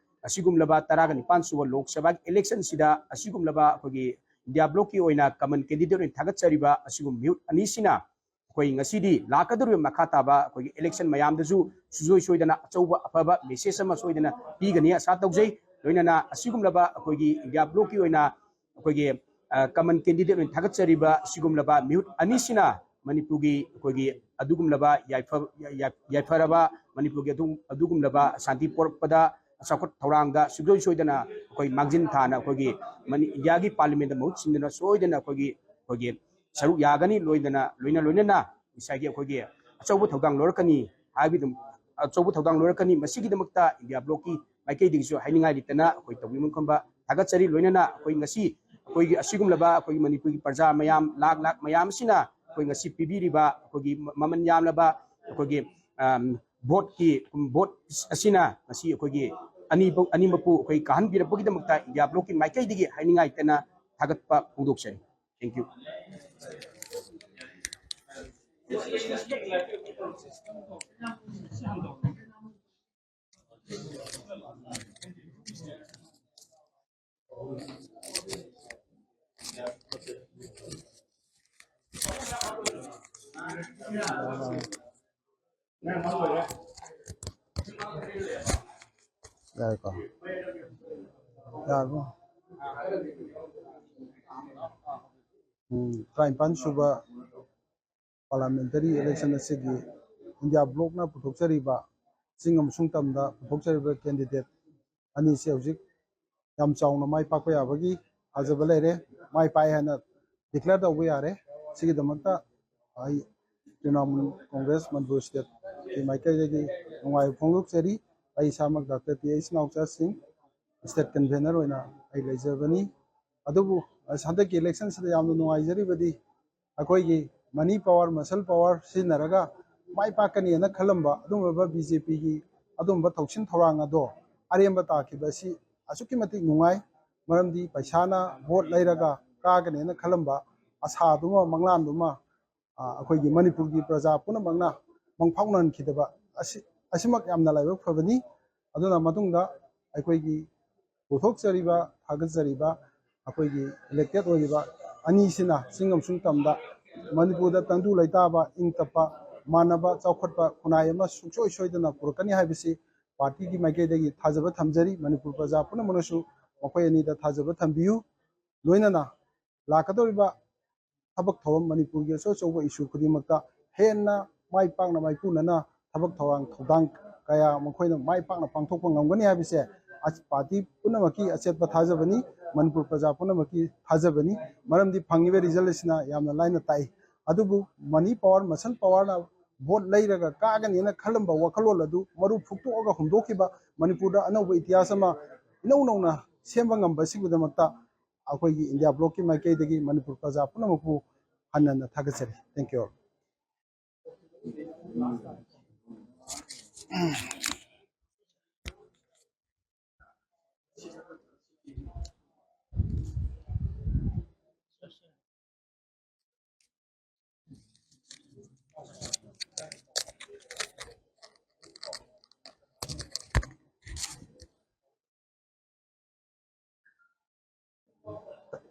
ꯑꯁꯤꯒꯨꯝꯂꯕ ꯇꯔꯥꯒ ꯅꯤꯄꯥꯟ ꯁꯨꯕ ꯂꯣꯛ ꯁꯚꯥꯒꯤ ꯏꯂꯦꯛꯁꯟꯁꯤꯗ ꯑꯁꯤꯒꯨꯝꯂꯕ ꯑꯩꯈꯣꯏꯒꯤ ꯏꯟꯗꯤꯌꯥ ꯕ꯭ꯂꯣꯛꯀꯤ ꯑꯣꯏꯅ ꯀꯃꯟ ꯀꯦꯟꯗꯤꯗꯦꯠ ꯑꯣꯏꯅ ꯊꯥꯒꯠꯆꯔꯤꯕ ꯑꯁꯤꯒꯨꯝꯕ ꯃꯤꯍꯨꯠ ꯑꯅꯤꯁꯤꯅ ꯑꯩꯈꯣꯏ ꯉꯁꯤꯗꯤ ꯂꯥꯛꯀꯗꯧꯔꯤꯕ ꯃꯈꯥ ꯇꯥꯕ ꯑꯩꯈꯣꯏꯒꯤ ꯏꯂꯦꯛꯁꯟ ꯃꯌꯥꯝꯗꯁꯨ ꯁꯨꯡꯁꯣꯏ ꯁꯣꯏꯗꯅ ꯑꯆꯧꯕ ꯑꯐꯕ ꯃꯦꯁꯦꯖ ꯑꯃ ꯁꯣꯏꯗꯅ ꯄꯤꯒꯅꯤ ꯑꯁꯥ ꯇꯧꯖꯩ꯫ ꯂꯣꯏꯅꯅ ꯑꯁꯤꯒꯨꯝꯂꯕ ꯑꯩꯈꯣꯏꯒꯤ ꯏꯟꯗꯤꯌꯥ ꯕ꯭ꯂꯣꯛꯀꯤ ꯑꯣꯏꯅ ꯑꯩꯈꯣꯏꯒꯤ ꯀꯃꯟ ꯀꯦꯟꯗꯤꯗꯦꯠ ꯑꯣꯏꯅ ꯊꯥꯒꯠꯆꯔꯤꯕ ꯑꯁꯤꯒꯨꯝꯂꯕ ꯃꯤꯍꯨꯠ ꯑꯅꯤꯁꯤꯅ ꯃꯅꯤꯄꯨꯔꯒꯤ ꯑꯩꯈꯣꯏꯒꯤ ꯑꯗꯨꯒꯨꯝꯂꯕ ꯌꯥꯏꯐ-, ꯌꯥꯏ-, ꯌꯥꯏꯐꯔꯕ ꯃꯅꯤꯄꯨꯔꯒꯤ ꯑꯗꯨ-, ꯑꯗꯨꯒꯨꯝꯂꯕ ꯁꯥꯟꯇꯤ ꯄꯣꯔꯛꯄꯗ ꯆꯥꯎꯈꯠ ꯊꯧꯔꯥꯡꯗ ꯁꯨꯡꯁꯣꯏ ꯁꯣꯏꯗꯅ ꯑꯩꯈꯣꯏ ꯃꯥꯡꯖꯤꯟ ꯊꯥꯅ ꯑꯩꯈꯣꯏꯒꯤ ꯃꯅꯤ-, ꯏꯟꯗꯤꯌꯥꯒꯤ ꯄꯥꯔꯂꯤꯌꯥꯃꯦꯟꯗ ꯃꯍꯨꯠ ꯁꯤꯟꯗꯨꯅ ꯁꯣꯏꯗꯅ ꯑꯩꯈꯣꯏꯒꯤ, ꯑꯩꯈꯣꯏꯒꯤ ꯁꯔꯨꯛ ꯌꯥꯒꯅꯤ꯫ ꯂꯣꯏꯗꯅ, ꯂꯣꯏꯅ ꯂꯣꯏꯅꯅ ꯉꯁꯥꯏꯒꯤ ꯑꯩꯈꯣꯏꯒꯤ ꯑꯆꯧꯕ ꯊꯧꯗꯥꯡ ꯂꯧꯔꯛꯀꯅꯤ ꯍꯥꯏꯕꯗꯨ, ꯑꯆꯧꯕ ꯊꯧꯗꯥꯡ ꯂꯧꯔꯛꯀꯅꯤ꯫ ꯃꯁꯤꯒꯤꯗꯃꯛꯇ ꯏꯟꯗꯤꯌꯥ ꯕ꯭ꯂꯣꯛꯀꯤ ꯃꯥꯏꯀꯩꯗꯒꯤꯁꯨ ꯍꯥꯏꯅꯤꯡꯉꯥꯏ ꯂꯩꯇꯅ ꯑꯩꯈꯣꯏ ꯇꯧꯕꯤꯃꯟ ꯈꯝꯕ ꯊꯥꯒꯠꯆꯔꯤ꯫ ꯂꯣꯏꯅꯅ ꯑꯩꯈꯣꯏ ꯉꯁꯤ ꯑꯩꯈꯣꯏꯒꯤ ꯑꯁꯤꯒꯨꯝꯂꯕ ꯑꯩꯈꯣꯏꯒꯤ ꯃꯅꯤꯄꯨꯔꯒꯤ ꯄ꯭ꯔꯖꯥ ꯃꯌꯥꯝ ꯂꯥꯛ ꯂꯥꯛ ꯃꯌꯥꯝ ꯑꯁꯤꯅ ꯑꯩꯈꯣꯏ ꯉꯁꯤ ꯄꯤꯕꯤꯔꯤꯕ ꯑꯩꯈꯣꯏꯒꯤ ꯃꯃꯜ ꯌꯥꯝꯂꯕ ꯑꯩꯈꯣꯏꯒꯤ, ꯑꯝ, ꯚꯣꯠꯀꯤ, ꯚꯣꯠ ꯑꯁꯤꯅ ꯉꯁꯤ ꯑꯩꯈꯣꯏꯒꯤ ꯑꯅꯤꯃꯛ-, ꯑꯅꯤꯃꯛꯄꯨ ꯑꯩꯈꯣꯏ ꯀꯥꯍꯟꯕꯤꯔꯛꯄꯒꯤꯗꯃꯛꯇ ꯏꯟꯗꯤꯌꯥ ꯕ꯭ꯂꯣꯛꯀꯤ ꯃꯥꯏꯀꯩꯗꯒꯤ ꯍꯥꯏꯅꯤꯡꯉꯥꯏ ꯂꯩꯇꯅ ꯊꯥꯒꯠꯄ ꯐꯣꯡꯗꯣꯛꯆꯔꯤ꯫ Thank you. ꯌꯥꯔꯦꯀꯣ? ꯌꯥꯔꯕꯣ? ꯎꯝ, ꯇꯔꯥꯅꯤꯄꯥꯟ ꯁꯨꯕ ꯄꯥꯔꯂꯤꯌꯥꯃꯦꯟꯇꯔꯤ ꯏꯂꯦꯛꯁꯟ ꯑꯁꯤꯒꯤ ꯏꯟꯗꯤꯌꯥ ꯕ꯭ꯂꯣꯛꯅ ꯄꯨꯊꯣꯛꯆꯔꯤꯕ ꯆꯤꯡ ꯑꯃꯁꯨꯡ ꯇꯝꯗ ꯄꯨꯊꯣꯛꯆꯔꯤꯕ ꯀꯦꯟꯗꯤꯗꯦꯠ ꯑꯅꯤꯁꯦ ꯍꯧꯖꯤꯛ ꯌꯥꯝ ꯆꯥꯎꯅ ꯃꯥꯏ ꯄꯥꯛꯄ ꯌꯥꯕꯒꯤ ꯊꯥꯖꯕ ꯂꯩꯔꯦ꯫ ꯃꯥꯏ ꯄꯥꯛꯑꯦ ꯍꯥꯏꯅ ꯗꯤꯀ꯭ꯂꯦꯌꯔ ꯇꯧꯕ ꯌꯥꯔꯦ꯫ ꯁꯤꯒꯤꯗꯃꯛꯇ ꯑꯩ ꯇ꯭ꯔꯤꯅꯥꯃꯨꯜ ꯀꯣꯡꯒ꯭ꯔꯦꯁ ꯃꯅꯤꯄꯨꯔ ꯁ꯭ꯇꯦꯠꯀꯤ ꯃꯥꯏꯀꯩꯗꯒꯤ ꯅꯨꯡꯉꯥꯏꯕ ꯐꯣꯡꯗꯣꯛꯆꯔꯤ꯫ ꯑꯩ ꯏꯁꯥꯃꯛ ꯗꯥꯛꯇꯔ ꯇꯤ ꯑꯩꯆ ꯅꯥꯎꯆꯥ ꯁꯤꯡ, ꯁ꯭ꯇꯦꯠ ꯀꯟꯚꯦꯅꯔ ꯑꯣꯏꯅ ꯑꯩ ꯂꯩꯖꯕꯅꯤ꯫ ꯑꯗꯨꯕꯨ ꯍꯟꯗꯛꯀꯤ ꯏꯂꯦꯛꯁꯟꯁꯤꯗ ꯌꯥꯝꯅ ꯅꯨꯡꯉꯥꯏꯖꯔꯤꯕꯗꯤ ꯑꯩꯈꯣꯏꯒꯤ ꯃꯅꯤ ꯄꯥꯋꯔ, ꯃꯁꯜ ꯄꯥꯋꯔ ꯁꯤꯖꯤꯟꯅꯔꯒ ꯃꯥꯏ ꯄꯥꯛꯀꯅꯤꯅ ꯈꯜꯂꯝꯕ ꯑꯗꯨꯒꯨꯝꯂꯕ ꯕꯤ ꯖꯦ ꯄꯤꯒꯤ ꯑꯗꯨꯒꯨꯝꯕ ꯊꯧꯁꯤꯟ ꯊꯧꯔꯥꯡ ꯑꯗꯣ ꯑꯔꯦꯝꯕ ꯇꯥꯈꯤꯕ ꯑꯁꯤ ꯑꯁꯨꯛꯀꯤ ꯃꯇꯤꯛ ꯅꯨꯡꯉꯥꯏ꯫ ꯃꯔꯝꯗꯤ ꯄꯩꯁꯥꯅ ꯚꯣꯠ ꯂꯩꯔꯒ ꯀꯥꯒꯅꯦꯅ ꯈꯜꯂꯝꯕ ꯑꯁꯥꯗꯨꯃ, ꯃꯪꯂꯥꯟꯗꯨꯃ, ꯑ, ꯑꯩꯈꯣꯏꯒꯤ ꯃꯅꯤꯄꯨꯔꯒꯤ ꯄ꯭ꯔꯖꯥ ꯄꯨꯝꯅꯃꯛꯅ ꯃꯪꯐꯥꯎꯅꯍꯟꯈꯤꯗꯕ ꯑꯁꯤ, ꯑꯁꯤꯃꯛ ꯌꯥꯝꯅ ꯂꯥꯏꯕꯛ ꯐꯕꯅꯤ꯫ ꯑꯗꯨꯅ ꯃꯇꯨꯡꯗ ꯑꯩꯈꯣꯏꯒꯤ ꯄꯨꯊꯣꯛꯆꯔꯤꯕ, ꯊꯥꯒꯠꯆꯔꯤꯕ ꯑꯩꯈꯣꯏꯒꯤ ꯏꯂꯦꯛꯇꯦꯠ ꯑꯣꯏꯔꯤꯕ ꯑꯅꯤꯁꯤꯅ ꯆꯤꯡ ꯑꯃꯁꯨꯡ ꯇꯝꯗ ꯃꯅꯤꯄꯨꯔꯗ ꯇꯪꯗꯨ ꯂꯩꯇꯥꯕ, ꯏꯪ ꯇꯞꯄ, ꯃꯥꯟꯅꯕ, ꯆꯥꯎꯈꯠꯄ ꯈꯨꯟꯅꯥꯏ ꯑꯃ ꯁꯨꯡꯁꯣꯏ ꯁꯣꯏꯗꯅ ꯄꯨꯔꯛꯀꯅꯤ ꯍꯥꯏꯕꯁꯤ ꯄꯥꯔꯇꯤꯒꯤ ꯃꯥꯏꯀꯩꯗꯒꯤ ꯊꯥꯖꯕ ꯊꯝꯖꯔꯤ꯫ ꯃꯅꯤꯄꯨꯔ ꯄ꯭ꯔꯖꯥ ꯄꯨꯝꯅꯃꯛꯅꯁꯨ ꯃꯈꯣꯏ ꯑꯅꯤꯗ ꯊꯥꯖꯕ ꯊꯝꯕꯤꯌꯨ꯫ ꯂꯣꯏꯅꯅ ꯂꯥꯛꯀꯗꯧꯔꯤꯕ ꯊꯕꯛ ꯊꯧꯔꯝ, ꯃꯅꯤꯄꯨꯔꯒꯤ ꯑꯆꯧ ꯑꯆꯧꯕ ꯏꯁꯨ ꯈꯨꯗꯤꯡꯃꯛꯇ ꯍꯦꯟꯅ ꯃꯥꯏ ꯄꯥꯛꯅ ꯃꯥꯏꯄꯨꯅꯅ ꯊꯕꯛ ꯊꯧꯔꯥꯡ ꯊꯧꯗꯥꯡ ꯀꯌꯥ ꯃꯈꯣꯏꯅ ꯃꯥꯏ ꯄꯥꯛꯅ ꯄꯥꯡꯊꯣꯛꯄ ꯉꯝꯒꯅꯤ ꯍꯥꯏꯕꯁꯦ ꯑꯁ ꯄꯥꯔꯇꯤ ꯄꯨꯝꯅꯃꯛꯀꯤ ꯑꯆꯦꯠꯄ ꯊꯥꯖꯕꯅꯤ, ꯃꯅꯤꯄꯨꯔ ꯄ꯭ꯔꯖꯥ ꯄꯨꯝꯅꯃꯛꯀꯤ ꯊꯥꯖꯕꯅꯤ꯫ ꯃꯔꯝꯗꯤ ꯐꯪꯉꯤꯕ ꯔꯤꯖꯜ ꯑꯁꯤꯅ ꯌꯥꯝꯅ ꯂꯥꯏꯅ ꯇꯥꯛꯏ꯫ ꯑꯗꯨꯕꯨ ꯃꯅꯤ ꯄꯥꯋꯔ, ꯃꯁꯜ ꯄꯥꯋꯔꯅ ꯚꯣꯠ ꯂꯩꯔꯒ ꯀꯥꯒꯅꯤꯅ ꯈꯜꯂꯝꯕ ꯋꯥꯈꯜꯂꯣꯟ ꯑꯗꯨ ꯃꯔꯨ ꯐꯨꯛꯇꯣꯛꯑꯒ ꯍꯨꯟꯗꯣꯛꯈꯤꯕ, ꯃꯅꯤꯄꯨꯔꯗ ꯑꯅꯧꯕ ꯏꯇꯤꯍꯥꯁ ꯑꯃ ꯏꯅꯧ ꯅꯧꯅ ꯁꯦꯝꯕ ꯉꯝꯕ ꯑꯁꯤꯒꯤꯗꯃꯛꯇ ꯑꯩꯈꯣꯏꯒꯤ ꯏꯟꯗꯤꯌꯥ ꯕ꯭ꯂꯣꯛꯀꯤ ꯃꯥꯏꯀꯩꯗꯒꯤ ꯃꯅꯤꯄꯨꯔ ꯄ꯭ꯔꯖꯥ ꯄꯨꯝꯅꯃꯛꯄꯨ ꯍꯟꯅ ꯍꯟꯅ ꯊꯥꯒꯠꯆꯔꯤ꯫ Thank you all.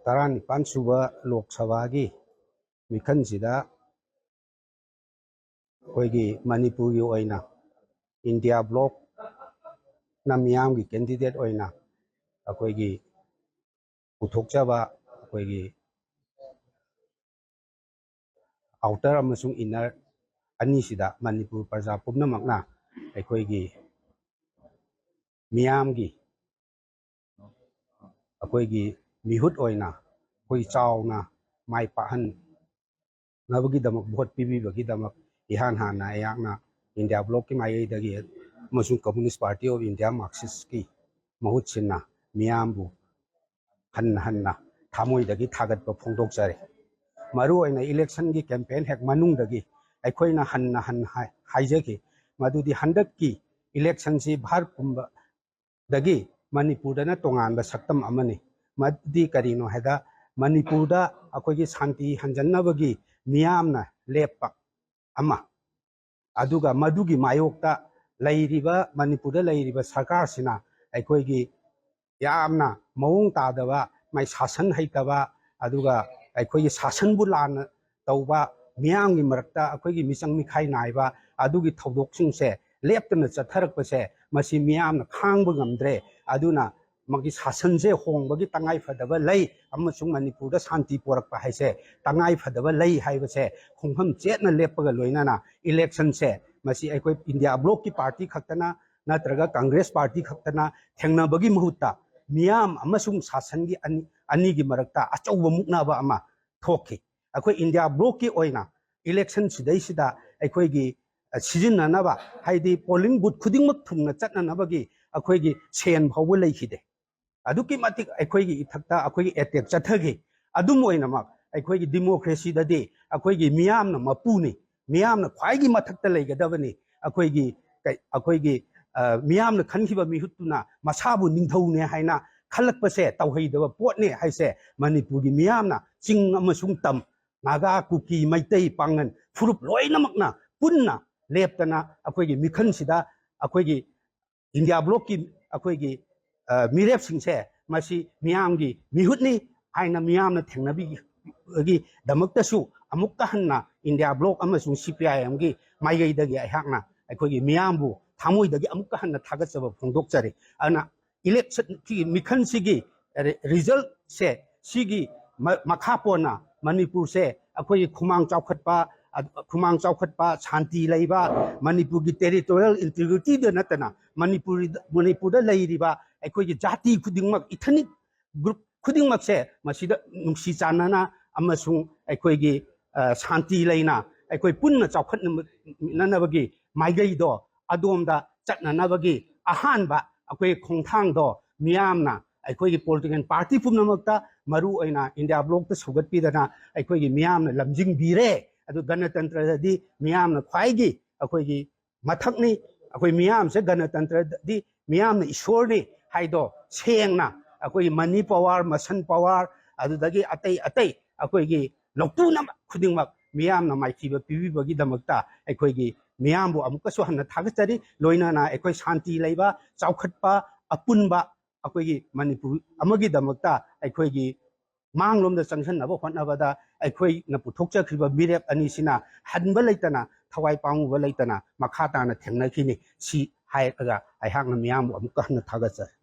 ꯇꯔꯥꯅꯤꯄꯥꯟ ꯁꯨꯕ ꯂꯣꯛ ꯁꯚꯥꯒꯤ ꯃꯤꯈꯜꯁꯤꯗ ꯑꯩꯈꯣꯏꯒꯤ ꯃꯅꯤꯄꯨꯔꯒꯤ ꯑꯣꯏꯅ ꯏꯟꯗꯤꯌꯥ ꯕ꯭ꯂꯣꯛꯅ ꯃꯤꯌꯥꯝꯒꯤ ꯀꯦꯟꯗꯤꯗꯦꯠ ꯑꯣꯏꯅ ꯑꯩꯈꯣꯏꯒꯤ ꯄꯨꯊꯣꯛꯆꯕ ꯑꯩꯈꯣꯏꯒꯤ ꯑꯥꯎꯇꯔ ꯑꯃꯁꯨꯡ ꯏꯟꯅꯔ ꯑꯅꯤꯁꯤꯗ ꯃꯅꯤꯄꯨꯔ ꯄ꯭ꯔꯖꯥ ꯄꯨꯝꯅꯃꯛꯅ ꯑꯩꯈꯣꯏꯒꯤ ꯃꯤꯌꯥꯝꯒꯤ ꯑꯩꯈꯣꯏꯒꯤ ꯃꯤꯍꯨꯠ ꯑꯣꯏꯅ ꯑꯩꯈꯣꯏ ꯆꯥꯎꯅ ꯃꯥꯏ ꯄꯥꯛꯍꯟꯅꯕꯒꯤꯗꯃꯛ ꯚꯣꯠ ꯄꯤꯕꯤꯕꯒꯤꯗꯃꯛ ꯏꯍꯥꯟ ꯍꯥꯟꯅ ꯑꯩꯍꯥꯛꯅ ꯏꯟꯗꯤꯌꯥ ꯕ꯭ꯂꯣꯛꯀꯤ ꯃꯥꯏꯀꯩꯗꯒꯤ ꯑꯃꯁꯨꯡ ꯀꯝꯃꯨꯅꯤꯁ ꯄꯥꯔꯇꯤ ꯑꯣꯐ ꯏꯟꯗꯤꯌꯥ ꯃꯥꯔꯛꯁꯤꯁꯀꯤ ꯃꯍꯨꯠ ꯁꯤꯟꯅ ꯃꯤꯌꯥꯝꯕꯨ ꯍꯟꯅ ꯍꯟꯅ ꯊꯃꯣꯏꯗꯒꯤ ꯊꯥꯒꯠꯄ ꯐꯣꯡꯗꯣꯛꯆꯔꯤ꯫ ꯃꯔꯨꯑꯣꯏꯅ ꯏꯂꯦꯛꯁꯟꯒꯤ ꯀꯦꯝꯄꯦꯟ ꯍꯦꯛ ꯃꯅꯨꯡꯗꯒꯤ ꯑꯩꯈꯣꯏꯅ ꯍꯟꯅ ꯍꯟꯅ ꯍꯥꯏ-, ꯍꯥꯏꯖꯈꯤ ꯃꯗꯨꯗꯤ ꯍꯟꯗꯛꯀꯤ ꯏꯂꯦꯛꯁꯟꯁꯤ ꯚꯥꯔꯠ ꯄꯨꯝꯕꯗꯒꯤ ꯃꯅꯤꯄꯨꯔꯗꯅ ꯇꯣꯉꯥꯟꯕ ꯁꯛꯇꯝ ꯑꯃꯅꯤ꯫ ꯃꯗꯨꯗꯤ ꯀꯔꯤꯅꯣ ꯍꯥꯏꯗ, ꯃꯅꯤꯄꯨꯔꯗ ꯑꯩꯈꯣꯏꯒꯤ ꯁꯥꯟꯇꯤ ꯍꯟꯖꯟꯅꯕꯒꯤ ꯃꯤꯌꯥꯝꯅ ꯂꯦꯞꯄ ꯑꯃ, ꯑꯗꯨꯒ ꯃꯗꯨꯒꯤ ꯃꯥꯌꯣꯛꯇ ꯂꯩꯔꯤꯕ, ꯃꯅꯤꯄꯨꯔꯗ ꯂꯩꯔꯤꯕ ꯁꯔꯀꯥꯔꯁꯤꯅ ꯑꯩꯈꯣꯏꯒꯤ ꯌꯥꯝꯅ ꯃꯑꯣꯡ ꯇꯥꯗꯕ ꯃꯥꯏ ꯁꯥꯁꯟ ꯍꯩꯇꯕ, ꯑꯗꯨꯒ ꯑꯩꯈꯣꯏꯒꯤ ꯁꯥꯁꯟꯕꯨ ꯂꯥꯟꯅ ꯇꯧꯕ, ꯃꯤꯌꯥꯝꯒꯤ ꯃꯔꯛꯇ ꯑꯩꯈꯣꯏꯒꯤ ꯃꯤꯆꯪ ꯃꯤꯈꯥꯏ ꯅꯥꯏꯕ, ꯑꯗꯨꯒꯤ ꯊꯧꯗꯣꯛꯁꯤꯡꯁꯦ ꯂꯦꯞꯇꯅ ꯆꯠꯊꯔꯛꯄꯁꯦ, ꯃꯁꯤ ꯃꯤꯌꯥꯝꯅ ꯈꯥꯡꯕ ꯉꯝꯗ꯭ꯔꯦ꯫ ꯑꯗꯨꯅ ꯃꯥꯒꯤ ꯁꯥꯁꯟꯁꯦ ꯍꯣꯡꯕꯒꯤ ꯇꯉꯥꯏ ꯐꯗꯕ ꯂꯩ ꯑꯃꯁꯨꯡ ꯃꯅꯤꯄꯨꯔꯗ ꯁꯥꯟꯇꯤ ꯄꯣꯔꯛꯄ ꯍꯥꯏꯁꯦ ꯇꯉꯥꯏ ꯐꯗꯕ ꯂꯩ ꯍꯥꯏꯕꯁꯦ ꯈꯣꯡꯐꯝ ꯆꯦꯠꯅ ꯂꯦꯞꯄꯒ ꯂꯣꯏꯅꯅ ꯏꯂꯦꯛꯁꯟꯁꯦ ꯃꯁꯤ ꯑꯩꯈꯣꯏ ꯏꯟꯗꯤꯌꯥ ꯕ꯭ꯂꯣꯛꯀꯤ ꯄꯥꯔꯇꯤ ꯈꯛꯇꯅ ꯅꯠꯇ꯭ꯔꯒ ꯀꯪꯒ꯭ꯔꯦꯁ ꯄꯥꯔꯇꯤ ꯈꯛꯇꯅ ꯊꯦꯡꯅꯕꯒꯤ ꯃꯍꯨꯠꯇ ꯃꯤꯌꯥꯝ ꯑꯃꯁꯨꯡ ꯁꯥꯁꯟꯒꯤ ꯑꯅꯤ, ꯑꯅꯤꯒꯤ ꯃꯔꯛꯇ ꯑꯆꯧꯕ ꯃꯨꯛꯅꯕ ꯑꯃ ꯊꯣꯛꯈꯤ꯫ ꯑꯩꯈꯣꯏ ꯏꯟꯗꯤꯌꯥ ꯕ꯭ꯂꯣꯛꯀꯤ ꯑꯣꯏꯅ ꯏꯂꯦꯛꯁꯟ ꯁꯤꯗꯩꯁꯤꯗ ꯑꯩꯈꯣꯏꯒꯤ, ꯑ, ꯁꯤꯖꯤꯟꯅꯅꯕ, ꯍꯥꯏꯗꯤ ꯄꯣꯂꯤꯡ ꯕꯨꯠ ꯈꯨꯗꯤꯡꯃꯛ ꯊꯨꯡꯅ ꯆꯠꯅꯅꯕꯒꯤ ꯑꯩꯈꯣꯏꯒꯤ ꯁꯦꯟ ꯐꯥꯎꯕ ꯂꯩꯈꯤꯗꯦ꯫ ꯑꯗꯨꯛꯀꯤ ꯃꯇꯤꯛ ꯑꯩꯈꯣꯏꯒꯤ ꯏꯊꯛꯇ ꯑꯩꯈꯣꯏꯒꯤ ꯑꯦꯇꯦꯛ ꯆꯠꯊꯈꯤ꯫ ꯑꯗꯨꯝ ꯑꯣꯏꯅꯃꯛ ꯑꯩꯈꯣꯏꯒꯤ ꯗꯤꯃꯣꯀ꯭ꯔꯦꯁꯤꯗꯗꯤ ꯑꯩꯈꯣꯏꯒꯤ ꯃꯤꯌꯥꯝꯅ ꯃꯄꯨꯅꯤ, ꯃꯤꯌꯥꯝꯅ ꯈ꯭ꯋꯥꯏꯒꯤ ꯃꯊꯛꯇ ꯂꯩꯒꯗꯕꯅꯤ꯫ ꯑꯩꯈꯣꯏꯒꯤ ꯀꯩ-, ꯑꯩꯈꯣꯏꯒꯤ, ꯑ, ꯃꯤꯌꯥꯝꯅ ꯈꯟꯈꯤꯕ ꯃꯤꯍꯨꯠꯇꯨꯅ ꯃꯁꯥꯕꯨ ꯅꯤꯡꯊꯧꯅꯦ ꯍꯥꯏꯅ ꯈꯜꯂꯛꯄꯁꯦ ꯇꯧꯍꯩꯗꯕ ꯄꯣꯠꯅꯦ ꯍꯥꯏꯁꯦ ꯃꯅꯤꯄꯨꯔꯒꯤ ꯃꯤꯌꯥꯝꯅ, ꯆꯤꯡ ꯑꯃꯁꯨꯡ ꯇꯝ, ꯅꯥꯒꯥ, ꯀꯨꯀꯤ, ꯃꯩꯇꯩ, ꯄꯥꯡꯒꯟ ꯐꯨꯔꯨꯞ ꯂꯣꯏꯅꯃꯛꯅ ꯄꯨꯟꯅ ꯂꯦꯞꯇꯅ ꯑꯩꯈꯣꯏꯒꯤ ꯃꯤꯈꯜꯁꯤꯗ ꯑꯩꯈꯣꯏꯒꯤ ꯏꯟꯗꯤꯌꯥ ꯕ꯭ꯂꯣꯛꯀꯤ ꯑꯩꯈꯣꯏꯒꯤ, ꯑ, ꯃꯤꯔꯦꯞꯁꯤꯡꯁꯦ ꯃꯁꯤ ꯃꯤꯌꯥꯝꯒꯤ ꯃꯤꯍꯨꯠꯅꯤ ꯍꯥꯏꯅ ꯃꯤꯌꯥꯝꯅ ꯊꯦꯡꯅꯕꯤꯕꯒꯤꯗꯃꯛꯇꯁꯨ ꯑꯃꯨꯛꯀ ꯍꯟꯅ ꯏꯟꯗꯤꯌꯥ ꯕ꯭ꯂꯣꯛ ꯑꯃꯁꯨꯡ ꯁꯤ ꯄꯤ ꯑꯥꯏ ꯑꯦꯝꯒꯤ ꯃꯥꯏꯀꯩꯗꯒꯤ ꯑꯩꯍꯥꯛꯅ ꯑꯩꯈꯣꯏꯒꯤ ꯃꯤꯌꯥꯝꯕꯨ ꯊꯃꯣꯏꯗꯒꯤ ꯑꯃꯨꯛꯀ ꯍꯟꯅ ꯊꯥꯒꯠꯆꯕ ꯐꯣꯡꯗꯣꯛꯆꯔꯤ꯫ ꯑꯗꯨꯅ ꯏꯂꯦꯛꯁꯟꯒꯤ ꯃꯤꯈꯜꯁꯤꯒꯤ ꯔꯤ-, ꯔꯤꯖꯜꯁꯦ, ꯁꯤꯒꯤ ꯃ-, ꯃꯈꯥ ꯄꯣꯟꯅ ꯃꯅꯤꯄꯨꯔꯁꯦ ꯑꯩꯈꯣꯏꯒꯤ ꯈꯨꯃꯥꯡ ꯆꯥꯎꯈꯠꯄ, ꯑ-, ꯈꯨꯃꯥꯡ ꯆꯥꯎꯈꯠꯄ, ꯁꯥꯟꯇꯤ ꯂꯩꯕ, ꯃꯅꯤꯄꯨꯔꯒꯤ ꯇꯦꯔꯤꯇꯣꯔꯤꯌꯦꯜ ꯏꯟꯇꯤꯒ꯭ꯔꯤꯇꯤꯗ ꯅꯠꯇꯅ ꯃꯅꯤꯄꯨꯔꯤꯗ, ꯃꯅꯤꯄꯨꯔꯗ ꯂꯩꯔꯤꯕ ꯑꯩꯈꯣꯏꯒꯤ ꯖꯥꯇꯤ ꯈꯨꯗꯤꯡꯃꯛ, ꯏꯊꯅꯤꯛ ꯒ꯭ꯔꯨꯞ ꯈꯨꯗꯤꯡꯃꯛꯁꯦ ꯃꯁꯤꯗ ꯅꯨꯡꯁꯤ ꯆꯥꯟꯅꯅ ꯑꯃꯁꯨꯡ ꯑꯩꯈꯣꯏꯒꯤ, ꯑ, ꯁꯥꯟꯇꯤ ꯂꯩꯅ ꯑꯩꯈꯣꯏ ꯄꯨꯟꯅ ꯆꯥꯎꯈꯠꯃꯤꯟꯅꯅꯕꯒꯤ ꯃꯥꯏꯀꯩꯗꯣ ꯑꯗꯣꯝꯗ ꯆꯠꯅꯅꯕꯒꯤ ꯑꯍꯥꯟꯕ ꯑꯩꯈꯣꯏ ꯈꯣꯡꯊꯥꯡꯗꯣ ꯃꯤꯌꯥꯝꯅ, ꯑꯩꯈꯣꯏꯒꯤ ꯄꯣꯂꯤꯇꯤꯀꯦꯜ ꯄꯥꯔꯇꯤ ꯄꯨꯝꯅꯃꯛꯇ, ꯃꯔꯨ ꯑꯣꯏꯅ ꯏꯟꯗꯤꯌꯥ ꯕ꯭ꯂꯣꯛꯇ ꯁꯧꯒꯠꯄꯤꯗꯅ ꯑꯩꯈꯣꯏꯒꯤ ꯃꯤꯌꯥꯝꯅ ꯂꯝꯖꯤꯡꯕꯤꯔꯦ꯫ ꯑꯗꯨ ꯒꯅꯇꯟꯇ꯭ꯔꯗꯗꯤ ꯃꯤꯌꯥꯝꯅ ꯈ꯭ꯋꯥꯏꯒꯤ ꯑꯩꯈꯣꯏꯒꯤ ꯃꯊꯛꯅꯤ꯫ ꯑꯩꯈꯣꯏ ꯃꯤꯌꯥꯝꯁꯦ ꯒꯅꯇꯟꯇ꯭ꯔꯗꯤ ꯃꯤꯌꯥꯝꯅ ꯏꯁꯣꯔꯅꯤ ꯍꯥꯏꯗꯣ ꯁꯦꯡꯅ ꯑꯩꯈꯣꯏꯒꯤ ꯃꯅꯤ ꯄꯋꯥꯔ, ꯃꯁꯟ ꯄꯋꯥꯔ, ꯑꯗꯨꯗꯒꯤ ꯑꯇꯩ ꯑꯇꯩ ꯑꯩꯈꯣꯏꯒꯤ ꯂꯧꯇꯨꯅ ꯈꯨꯗꯤꯡꯃꯛ ꯃꯤꯌꯥꯝꯅ ꯃꯥꯏꯊꯤꯕ ꯄꯤꯕꯤꯕꯒꯤꯗꯃꯛꯇ ꯑꯩꯈꯣꯏꯒꯤ ꯃꯤꯌꯥꯝꯕꯨ ꯑꯃꯨꯛꯀꯁꯨ ꯍꯟꯅ ꯊꯥꯒꯠꯆꯔꯤ꯫ ꯂꯣꯏꯅꯅ ꯑꯩꯈꯣꯏ ꯁꯥꯟꯇꯤ ꯂꯩꯕ, ꯆꯥꯎꯈꯠꯄ, ꯑꯄꯨꯟꯕ ꯑꯩꯈꯣꯏꯒꯤ ꯃꯅꯤꯄꯨꯔ ꯑꯃꯒꯤꯗꯃꯛꯇ ꯑꯩꯈꯣꯏꯒꯤ ꯃꯥꯡꯂꯣꯝꯗ ꯆꯪꯁꯤꯟꯅꯕ ꯍꯣꯠꯅꯕꯗ ꯑꯩꯈꯣꯏꯅ ꯄꯨꯊꯣꯛꯆꯈꯤꯕ ꯃꯤꯔꯦꯞ ꯑꯅꯤꯁꯤꯅ ꯍꯟꯕ ꯂꯩꯇꯅ, ꯊꯋꯥꯏ ꯄꯥꯝꯃꯨꯕ ꯂꯩꯇꯅ ꯃꯈꯥ ꯇꯥꯅ ꯊꯦꯡꯅꯈꯤꯅꯤ꯫ ꯁꯤ ꯍꯥꯏꯔꯒ ꯑꯩꯍꯥꯛꯅ ꯃꯤꯌꯥꯝꯕꯨ ꯑꯃꯨꯛꯀ ꯍꯟꯅ ꯊꯥꯒꯠꯆꯔꯤ꯫